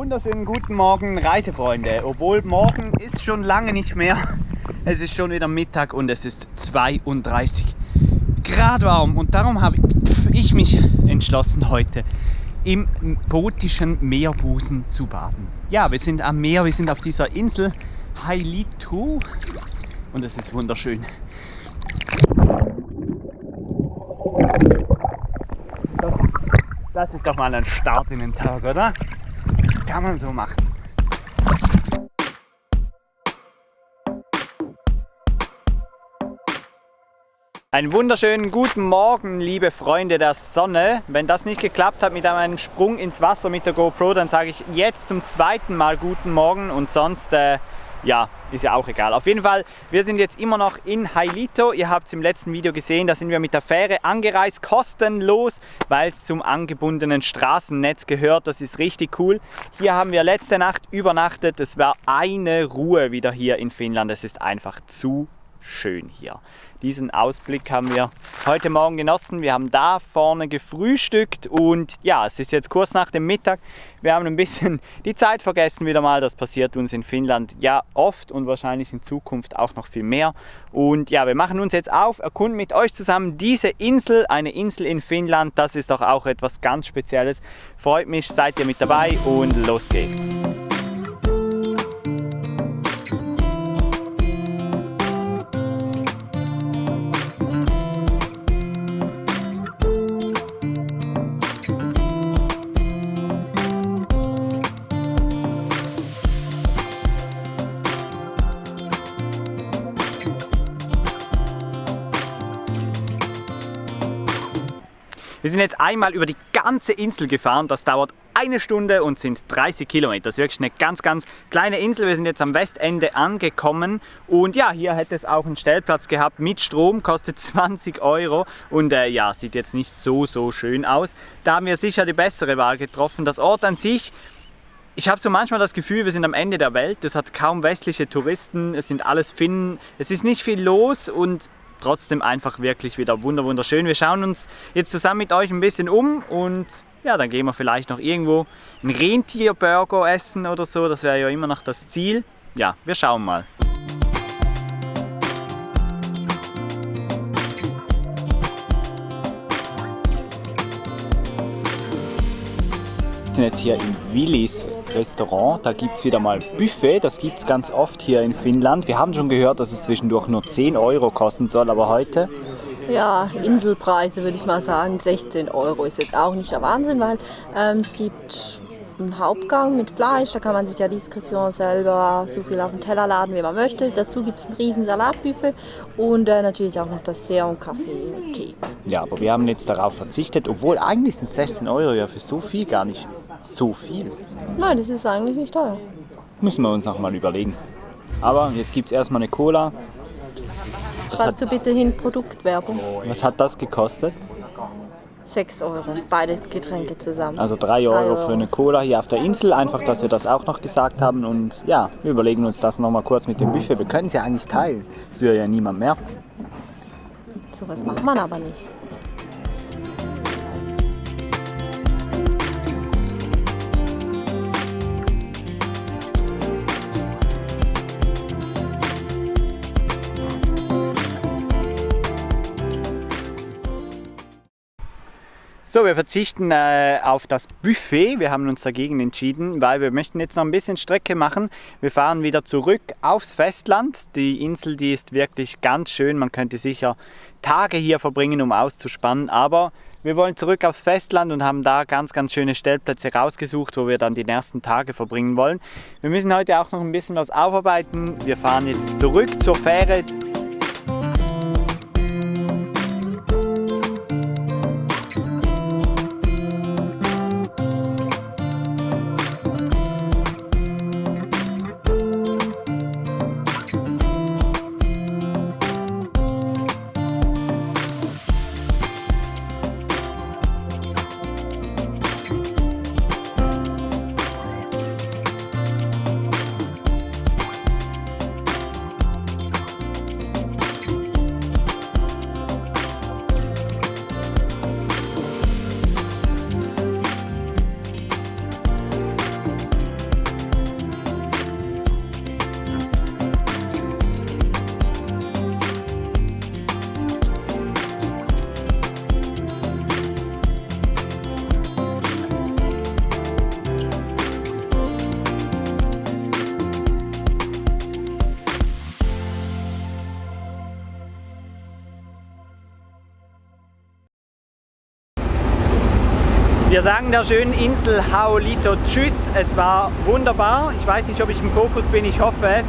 wunderschönen guten Morgen, Reisefreunde. Obwohl morgen ist schon lange nicht mehr. Es ist schon wieder Mittag und es ist 32 Grad warm. Und darum habe ich mich entschlossen, heute im botischen Meerbusen zu baden. Ja, wir sind am Meer, wir sind auf dieser Insel Hailito und es ist wunderschön. Das ist doch mal ein Start in den Tag, oder? Kann man so machen. Einen wunderschönen guten Morgen, liebe Freunde der Sonne. Wenn das nicht geklappt hat mit einem Sprung ins Wasser mit der GoPro, dann sage ich jetzt zum zweiten Mal guten Morgen und sonst, ja, ist ja auch egal. Auf jeden Fall, wir sind jetzt immer noch in Hailito. Ihr habt es im letzten Video gesehen, da sind wir mit der Fähre angereist, kostenlos, weil es zum angebundenen Straßennetz gehört. Das ist richtig cool. Hier haben wir letzte Nacht übernachtet. Es war eine Ruhe wieder hier in Finnland. Es ist einfach zu schön hier. Diesen Ausblick haben wir heute Morgen genossen. Wir haben da vorne gefrühstückt und ja, es ist jetzt kurz nach dem Mittag. Wir haben ein bisschen die Zeit vergessen wieder mal. Das passiert uns in Finnland ja oft und wahrscheinlich in Zukunft auch noch viel mehr. Und ja, wir machen uns jetzt auf, erkunden mit euch zusammen diese Insel, eine Insel in Finnland. Das ist doch auch etwas ganz Spezielles. Freut mich, seid ihr mit dabei und los geht's. Wir sind jetzt einmal über die ganze Insel gefahren, das dauert 1 Stunde und sind 30 Kilometer. Das ist wirklich eine ganz, ganz kleine Insel. Wir sind jetzt am Westende angekommen und ja, hier hätte es auch einen Stellplatz gehabt mit Strom, kostet 20 Euro und ja, sieht jetzt nicht so schön aus. Da haben wir sicher die bessere Wahl getroffen. Das Ort an sich, ich habe so manchmal das Gefühl, wir sind am Ende der Welt. Es hat kaum westliche Touristen, es sind alles Finnen, es ist nicht viel los und trotzdem einfach wirklich wieder wunderschön. Wir schauen uns jetzt zusammen mit euch ein bisschen um und ja, dann gehen wir vielleicht noch irgendwo einen Rentierburger essen oder so. Das wäre ja immer noch das Ziel. Ja, wir schauen mal. Wir sind jetzt hier im Willis Restaurant, da gibt es wieder mal Buffet, das gibt es ganz oft hier in Finnland. Wir haben schon gehört, dass es zwischendurch nur 10 Euro kosten soll, aber heute? Ja, Inselpreise würde ich mal sagen, 16 Euro ist jetzt auch nicht der Wahnsinn, weil es gibt einen Hauptgang mit Fleisch, da kann man sich ja Diskretion selber so viel auf den Teller laden, wie man möchte. Dazu gibt es ein riesen Salatbuffet und natürlich auch noch Dessert und Kaffee und Tee. Ja, aber wir haben jetzt darauf verzichtet, obwohl eigentlich sind 16 Euro ja für so viel gar nicht so viel. Nein, das ist eigentlich nicht teuer. Müssen wir uns noch mal überlegen. Aber jetzt gibt es erstmal eine Cola. Schreibst du bitte hin Produktwerbung. Was hat das gekostet? 6 Euro, beide Getränke zusammen. Also 3 Euro für eine Cola hier auf der Insel, einfach, dass wir das auch noch gesagt haben. Und ja, wir überlegen uns das noch mal kurz mit dem Buffet. Wir können es ja eigentlich teilen, das will ja niemand mehr. So was macht man aber nicht. So, wir verzichten auf das Buffet. Wir haben uns dagegen entschieden, weil wir möchten jetzt noch ein bisschen Strecke machen. Wir fahren wieder zurück aufs Festland. Die Insel, die ist wirklich ganz schön. Man könnte sicher Tage hier verbringen, um auszuspannen. Aber wir wollen zurück aufs Festland und haben da ganz schöne Stellplätze rausgesucht, wo wir dann die nächsten Tage verbringen wollen. Wir müssen heute auch noch ein bisschen was aufarbeiten. Wir fahren jetzt zurück zur Fähre. Wir sagen der schönen Insel Haolito Tschüss. Es war wunderbar. Ich weiß nicht, ob ich im Fokus bin, ich hoffe es.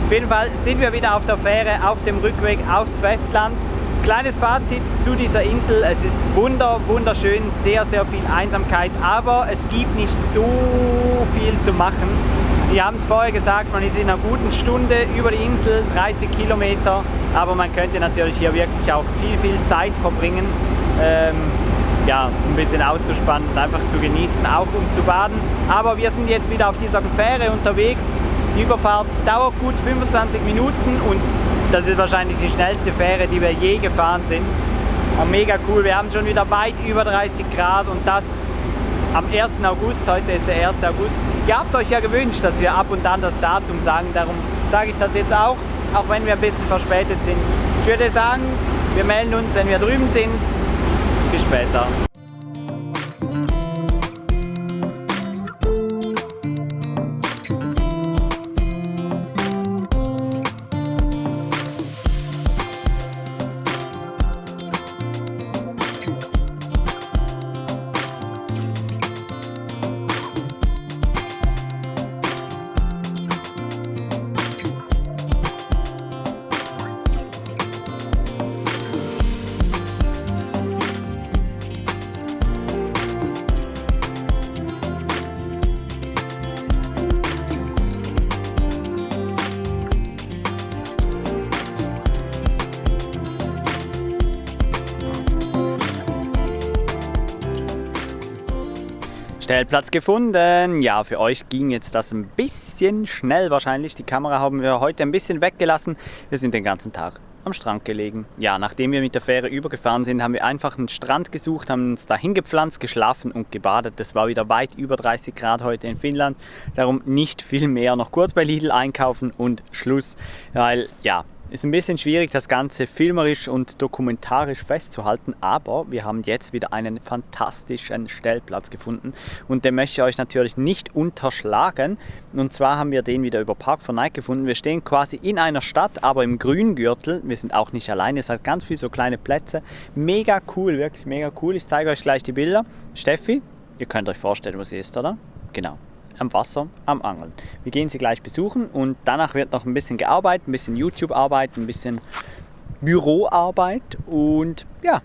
Auf jeden Fall sind wir wieder auf der Fähre auf dem Rückweg aufs Festland. Kleines Fazit zu dieser Insel. Es ist wunderschön, sehr viel Einsamkeit, aber es gibt nicht so viel zu machen. Wir haben es vorher gesagt, man ist in einer guten Stunde über die Insel, 30 Kilometer, aber man könnte natürlich hier wirklich auch viel Zeit verbringen. Ja, ein bisschen auszuspannen und einfach zu genießen, auch um zu baden. Aber wir sind jetzt wieder auf dieser Fähre unterwegs. Die Überfahrt dauert gut 25 Minuten und das ist wahrscheinlich die schnellste Fähre, die wir je gefahren sind. Und mega cool, wir haben schon wieder weit über 30 Grad und das am 1. August, heute ist der 1. August. Ihr habt euch ja gewünscht, dass wir ab und an das Datum sagen, darum sage ich das jetzt auch wenn wir ein bisschen verspätet sind. Ich würde sagen, wir melden uns, wenn wir drüben sind. Bis später. Stellplatz gefunden. Ja, für euch ging jetzt das ein bisschen schnell wahrscheinlich. Die Kamera haben wir heute ein bisschen weggelassen. Wir sind den ganzen Tag am Strand gelegen. Ja, nachdem wir mit der Fähre übergefahren sind, haben wir einfach einen Strand gesucht, haben uns da hingepflanzt, geschlafen und gebadet. Das war wieder weit über 30 Grad heute in Finnland. Darum nicht viel mehr. Noch kurz bei Lidl einkaufen und Schluss. Weil, ja, ist ein bisschen schwierig, das Ganze filmerisch und dokumentarisch festzuhalten, aber wir haben jetzt wieder einen fantastischen Stellplatz gefunden und den möchte ich euch natürlich nicht unterschlagen. Und zwar haben wir den wieder über Park4Night gefunden. Wir stehen quasi in einer Stadt, aber im Grüngürtel. Wir sind auch nicht alleine, es hat ganz viele so kleine Plätze. Mega cool, wirklich mega cool. Ich zeige euch gleich die Bilder. Steffi, ihr könnt euch vorstellen, wo sie ist, oder? Genau. Am Wasser, am Angeln. Wir gehen sie gleich besuchen und danach wird noch ein bisschen gearbeitet, ein bisschen YouTube-Arbeit, ein bisschen Büroarbeit und ja,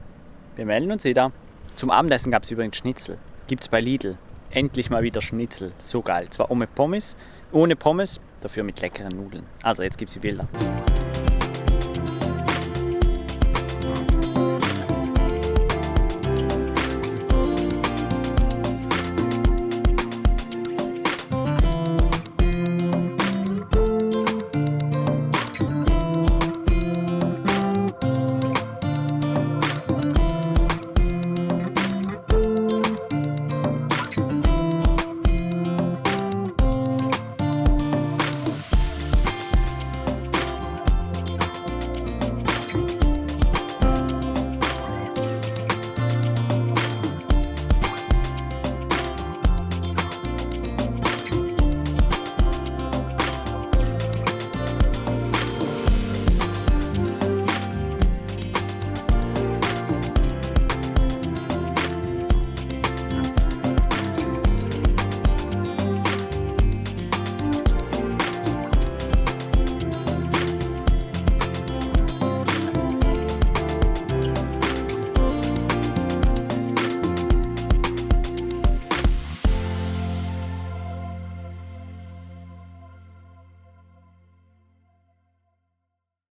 wir melden uns wieder. Zum Abendessen gab es übrigens Schnitzel. Gibt es bei Lidl. Endlich mal wieder Schnitzel. So geil. Zwar ohne Pommes, dafür mit leckeren Nudeln. Also jetzt gibt es die Bilder.